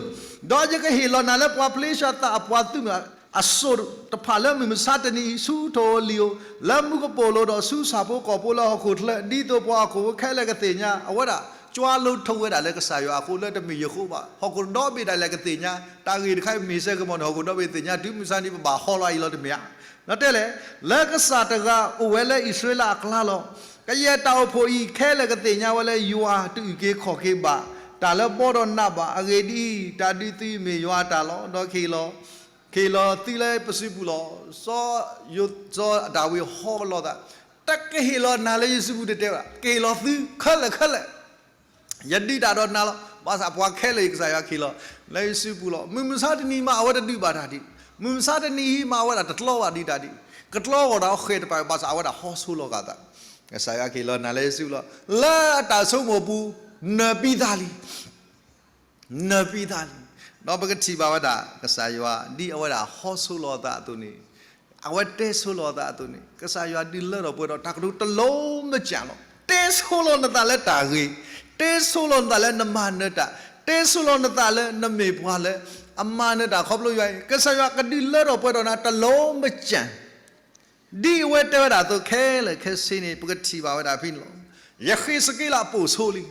ဒီးယကဟ့ၣ်လီၤနၤလၢပှၤဖလ့ၡါသးအပှၤသုးမုၢ်အစိၣ်တဖၣ်လၢမုၢ်မဆါတနံၤအံၤ ဆူထိၣ်ဧိၤလံၤဧိၤ, လၢမူကပိာ်လိၤဒီးဆူဆၣ်ဖိကီၢ်ဖိလၢဟီၣ်ခိၣ်ချၢ, ဒ်သိးပှၤဟီၣ်ခိၣ်ဖိခဲလၢာ်ကသ့ၣ်ညါ, အဝဲဒၣ် ကွၢ်လိထိးဝဲဒၣ်လၢကစၢ်ယွၤအဃိလၢတမ့ၢ်ယဃိဘၣ်, ဟီၣ်ခိၣ်ဒီဘ့ၣ်ဒၣ်လဲာ်ကသ့ၣ်ညါ, တၢ်ဂ့ၢ်တခါအံၤမ့ၢ်ဆၢကမီၤန့ၣ် ဟီၣ်ခိၣ်ဒီဘ့ၣ်သ့ၣ်ညါ တုၤမုၢ်မဆါန့ၣ် ပဘၣ်ဟီလီၤအံၤလီၤတမ့ၢ်ဧါ, ဒီးတဲလဲၣ်, လၢကစၢ်တဂၤအိၣ်ဝဲလၢအံၣ်စရ့လးအကျါလီၤ. ကယဲၢ်တၢ်အိၣ်ဖှိၣ်အံၤ ခဲလၢာ်ကသ့ၣ်ညါဝဲလၢယွၤတအုၣ်က့ၤခီၣ်က့ၤဘၣ် တၢ်လၢဘီဒီးနးဘၣ်. အဂ့ၢ်ဒ်အံၤ, တၢ်ဒုးသုမ့ၢ်ယွၤအတၢ်လီၤ. ဒီး ကဟ့ၣ်လီၤသုလၢပစုပူၤလီၤ. စီၤဒၤဝံးဟီလိာ်သး, တကဟ့ၣ်လီၤနၤလၢယစုပူၤတတဲဝဲဒၣ်, ကဟ့ၣ်လီၤသုခဲလၢာ်ခဲလၢာ် ယဒုးတၢ်ဒီးနၤလီၤ. ဘၣ်ဆၣ်ပှၤခဲလၢာ်အံၤ ကစၢ်ယွၤကဟ့ၣ်လီၤလၢယစုပူၤလီၤ. မုၢ်မဆါတနံၤမး အဝဲတဒုးဘၣ်တၢ်ဒုး, မုၢ်မဆါတနံၤအံၤမး အဝဲဒၣ်တကျီဘၣ်ဒံးတၢ်ဒုး, ကကျီဂီၤဒီးအဃဲၤတပၤ ဘၣ်ဆၣ်အဝဲဒၣ်ဟီဆိလီၤက့ၤသး, ကစၢ်ယွၤကဟ့ၣ်လီၤနၤလၢယစုပူၤလီၤ. လၢအတၢ်ဆိကမိၣ်ပူၤ နၢၤပံသးလံ နၢၤပံသးလံ. ဒီးပကထံၣ်ဘၣ်ဝဲဒၣ် ကစၢ်ယွၤ ဒ်အဝဲဒၣ်ဟီဆိလီၤအသးအသိးန့ၣ်, အဝဲတဲဆိလီၤအသးအသိးန့ၣ် ကစၢ်ယွၤဒုးလၢထီၣ်ပှဲၤထီၣ်တၢ်ကတိၤတလိၤမၢကၠၢ်လီၤ. တဲဆိလီၤနသးလၢတၢ်ဂ့ၤ, တဲဆိလီၤနသးလၢနမၤနၢၤတၢ်, တဲဆိလီၤနသးလၢနမ့ၢ်ပှၤလၢအမၤနၢၤတၢ်ခီဖျိယွၤအံၤ, ကစၢ်ယွၤကဒုးလၢထီၣ်ပှဲၤထီၣ်နၤတလိၤမၢကၠၢ် ဒ်အဝဲတဲဝဲဒၣ်အသိးခဲလၢာ်ခဲဆ့န့ၣ် ပကထံၣ်ဘၣ်ဝဲဒၣ်ဖဲန့ၣ်လီၤ. ယဃ့းစက့လးပိာ်ဆိလံ.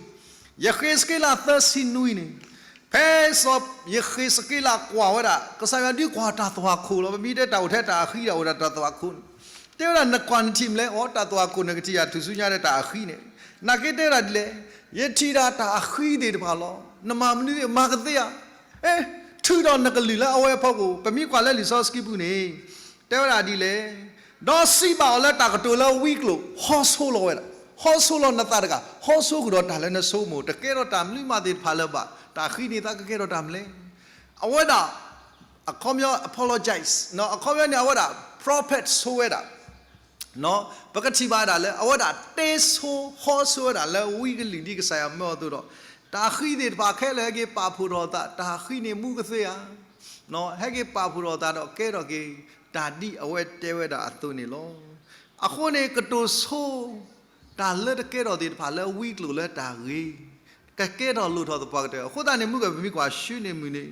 ယဃ့းစက့လးသၢဆံနွံန့ၣ်, ဖဲစီၤယဃ့းစက့လးကွၢ်ဝဲဒၣ် ကစၢ်ယွၤဒုးကွၢ်တၢ်သွၣ်ခိၣ်လီၤ. ပမ့ၢ်တဲတၢ်အိၣ်ထဲတၢ်အဃံဒီးအိၣ်ဒၣ်တၢ်သွၣ်ခိၣ်န့ၣ်, တဲဝဲဒၣ်နကွၢ်နထံၣ်မနုၤလဲၣ်. အိ တၢ်သွၣ်ခိၣ်န့ၣ် ကထံၣ်ယၤထူၣ်စုညါဒီးတၢ်အဃံန့ၣ်, နာ်က့တဲဝဲဒၣ်ဒ်လဲၣ်, ယထံၣ်ဒၣ်တၢ်အဃံသ့ၣ်တဖၣ်လီၤ. နမၤမနုၤသ့ၣ်မၤကသ့ဧါ. အဲ, ထုးဒီးနကလုၢ်လၢအဝဲအဖီခိၣ်, ပမ့ၢ်ကွၢ်လၢလံာ်စီဆှံပူၤန့ၣ် တဲဝဲဒၣ်ဒ်လဲၣ်, ဒီးစံးဘၣ်အီၤလၢတၢ်ကတိၤလၢဝံကျိာ် ဟီဆိလီၤဝဲဒၣ်, ဟီဆိလီၤနသးတဂၤ, ဟီဆိကဒီးတၢ်လၢနဆိကမိၣ်, တကဲထီၣ်တၢ်မနုၤမးသ့ၣ်တဖၣ်လၢၤဘၣ်, တၢ်ဃံန့ၣ်သးကကဲထီၣ်တၢ်မနုၤလဲၣ်. အဝဲဒၣ် အခီပညီ apologize, အခီပညီန့ၣ် အဝဲဒၣ် prophet ဆိဝဲဒၣ် ပကထံၣ်ဘၣ်ဒၣ်လၢ အဝဲဒၣ်တဲဆိ ဟီဆိဝဲဒၣ်လၢဝံကလုၢ်ဒ်ကစၢ်ယွၤမၢအီၤအသိးဒီး, တၢ်ဃံသ့ၣ်တဖၣ်ခဲလၢာ်ဟဲက့ၤပာ်ဖှိၣ်ထီၣ်အသး, တၢ်ဃံန့ၣ်မူကသ့ဧါ, ဟဲက့ၤပာ်ဖှိၣ်ထီၣ်အသးဒီးကဲထီၣ်က့ၤ တၢ်ဒ်အဝဲတဲဝဲဒၣ်အသိးန့ၣ်လီၤ. အဃိန့ၣ် ကတိၤဆိ တၢ်လၢတကဲထီၣ်သ့ၣ်တဖၣ်လၢဝံကျိာ်လၢတၢ်ဂ့ၤ, ကကဲထီၣ်လိၣ်ထီၣ်သပှၢ်ကတၢၢ်. အဃိသတးန့ၣ် မုၢ်ကပမံကွၢ် ၡူနံၣ်မုၢ်နံၤ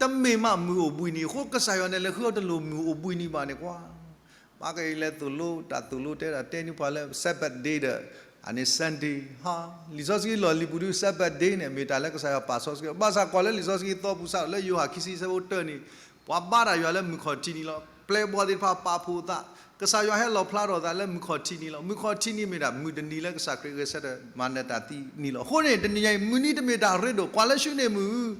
တမ့ၢ်မးမုၢ်အိၣ်ဘှံးနံၤအဃိ ကစၢ်ယွၤန့ၣ်လဲၤဃုအီၤတလိၣ်မုၢ်အိၣ်ဘှံးနံၤဘၣ်န့ၣ်ကွၢ်. ဘၣ်က့ၤလဲၤသိၣ်လိ တၢ်သိၣ်လိတဲဒၣ်တဲန့ၢ်ပှၤလၢ Sabbath day ဒီး အန့ၣ် Sunday ဟါ, လံာ်စီဆှံလီၢ်လံၤပူၤဒုး Sabbath day န့ၣ် မ့ၢ်တၢ်လၢကစၢ်ယွၤပာ်စီဆှံ, ဘၣ်ဆၣ်ကွၢ်လၢလံာ်စီဆှံသီပူၤစးထီၣ်လၢယိၤဟၣ်ခံဆံဆၢဖိတၢန့ၣ်, ပှၤဘါတၢ်ယွၤလၢမုၢ်ခီၣ်ထံးနံၤလီၤ. ပျဲၢ်ဘီၣ်သ့ၣ်တဖၣ်ပာ်ဖှိၣ်အသး, ကစၢ်ယွၤဟဲလီၣ်ဖျါထီၣ်အသးလၢမုၢ်ခီၣ်ထံးနံၤလီၤ. မုၢ်ခီၣ်ထံးနံၤမ့ၢ်ဒၣ်မုၢ်တနံၤလၢကစၢ်ခရံာ်ဂဲၤဆၢထၢၣ်မၤနၢၤတၢ်သံနံၤလီၤ. အဃိန့ၣ် တနံၤညါအံၤ မုၢ်နံၤတမ့ၢ်တၢ်ရ့ဒိၣ်, ကွၢ်လၢၡူနံၣ်မုၢ်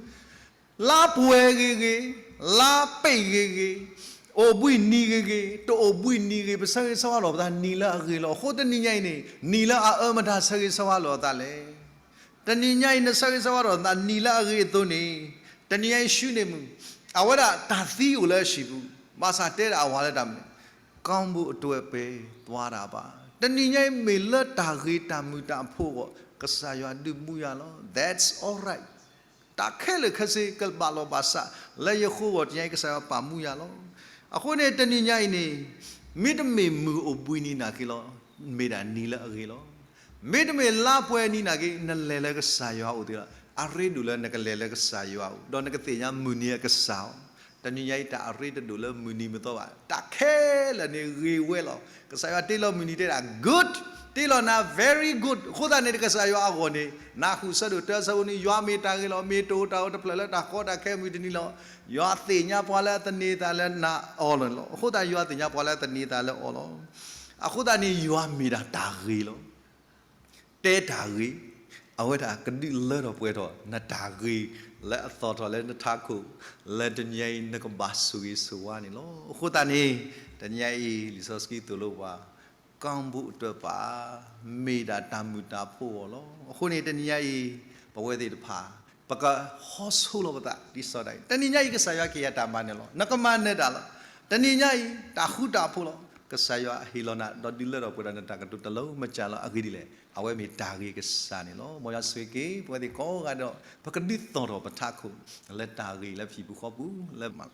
လါပှဲၤဂ့ၤဂ့ၤ, လါပ့ၤဂ့ၤဂ့ၤ, အိၣ်ဘှံးနံၤဂ့ၤဂ့ၤ, တအိၣ်ဘှံးနံၤဂ့ၤ, ပဆၢဂ့ၤဆၢဝါလိာ်ပသးနံၤလၢအဂ့ၤလီၤ. အဃိတနံၤညါအံၤန့ၣ် နံၤလၢအအၢမတၤဆၢဂ့ၤဆၢဝါလိာ်အသးလဲၣ်. တနံၤညါအံၤ နဆၢဂ့ၤဆၢဝါလိာ်သးနံၤလၢအဂ့ၤအသိးန့ၣ်, တနံၤညါအံၤ ၡူနံၣ်မုၢ် အဝဲဒၣ်တၢ်သံအိၣ်လၢအဟံၣ်ပူၤ, ဘၣ်ဆၣ်တဲဒၣ်အဝၤလၢတၢ်မနုၤလဲၣ်, ကောင်းကင်အတွက်ပဲသွားတာပါ. တနံၤညါအံၤမ့ၢ်လၢတၢ်ဂ့ၤတၢ်မုာ်တၢ်ဖှိၣ်အဂီၢ် ကစၢ်ယွၤဒုးမူယၤလီၤ. That's all right. တၢ်ခဲလၢာ်ခဲဆ့ကဘၣ်လီၤဘၣ်စး လၢယဃိအဂီၢ် တနံၤညါအံၤ ကစၢ်ယွၤပာ်မူယၤလီၤ. အဃိန့ၣ် တနံၤညါအံၤန့ၣ် မ့တမ့ၢ်မုၢ်အိၣ်ဘှံးနံၤနာ်က့လီၤ, မ့ၢ်ဒၣ်နံၤလၢအဂ့ၤလီၤ. မ့တမ့ၢ်လါပှဲၤနံၤနာ်က့ နလဲၤလၢကစၢ်ယွၤအအိၣ်သ့လီၤ. အရ့ဒိၣ်လၢနကလဲၤလၢကစၢ်ယွၤအအိၣ် ဒီးနကသ့ၣ်ညါမုၢ်နံၤအကစၢ်အီၤ. တနံၤညါအံၤ တၢ်အရ့တဒိၣ်လၢမုၢ်နံၤမသိးဘၣ်. တၢ်ခဲလၢာ်န့ၣ်ဂ့ၤဝဲလီၤ. ကစၢ်ယွၤတ့လီၤမုၢ်နံၤတဲဒၣ် good, တ့လီၤနၤ very good. အဃိသတးန့ၣ် ကစၢ်ယွၤအဂီၢ်န့ၣ် နၢ်ဟူဆၢဒိၣ်တၢဆၢဖိန့ၣ် ယွၤမ့ၢ်တၢ်ဂ့ၤလီၤ. မ့ၢ်တအိၣ်တၢ်အိၣ်တဖျၢၣ်လၢတၢ်ကီတၢ်ခဲမုၢ်တနံၤလီၤ. ယွၤသ့ၣ်ညါပှၤလၢအသန့ၤအသးလၢနအီၤလီၤ. အဃိသတး ယွၤသ့ၣ်ညါပှၤလၢအသန့ၤအသးလၢအီၤလီၤ. အဃိသတးန့ၣ် ယွၤမ့ၢ်ဒၣ်တၢ်ဂ့ၤလီၤ. တဲတၢ်ဂ့ၤ, အဝဲဒၣ်ကဒုးလၢထီၣ်ပှဲၤထီၣ် နတၢ်ဂ့ၤ လၢအသီၣ်ထီၣ်လၢနထးခိၣ် လၢတနံၤညါအံၤ နကဘၣ်ဆိၣ်ဂ့ၤဆိၣ်ဝါန့ၣ်လီၤ. အဃိသတးန့ၣ် တနံၤညါအံၤ လံာ်စီဆှံသိၣ်လိပှၤ ကောင်းဖို့အတွက်ပါ, မ့ၢ်ဒၣ်တၢ်မုာ်တၢ်ဖှိၣ်အဂီၢ်လီၤ. အဃိန့ၣ် တနံၤညါအံၤ ပဝဲသ့ၣ်တဖၣ် ပကဟီဆိလီၤပသး ဒ်စီၤဒၤဝံး, တနံၤညါအံၤ ကစၢ်ယွၤကဟ့ၣ်ယၤတၢ်မၤနၢၤလီၤ. နကမၤနၢၤတၢ်လီၤ. တနံၤညါအံၤ တၢ်ဃူတၢ်ဖိးလီၤ. ကစၢ်ယွၤဟ့ၣ်လီၤနၤ ဒီးဒုးလၢထီၣ်ပှဲၤဒီးနတၢ်ကတိၤတလိၤမၢကၠၢ်လီၤ. အဂ့ၢ်ဒ်လဲၣ်, အဝဲမ့ၢ်တၢ်ဂ့ၤကစၢ်န့ၣ်လီၤ. မ်ယွၤဆိၣ်ဂ့ၤက့ၤ ပဝဲသ့ၣ်ကိးဂၤဒဲးလီၤ. ပကဒုးသီၣ်ထီၣ်ပထးခိၣ် လၢတၢ်ဂ့ၤလၢပဟံၣ်ပူၤဃီပူၤလၢမၤ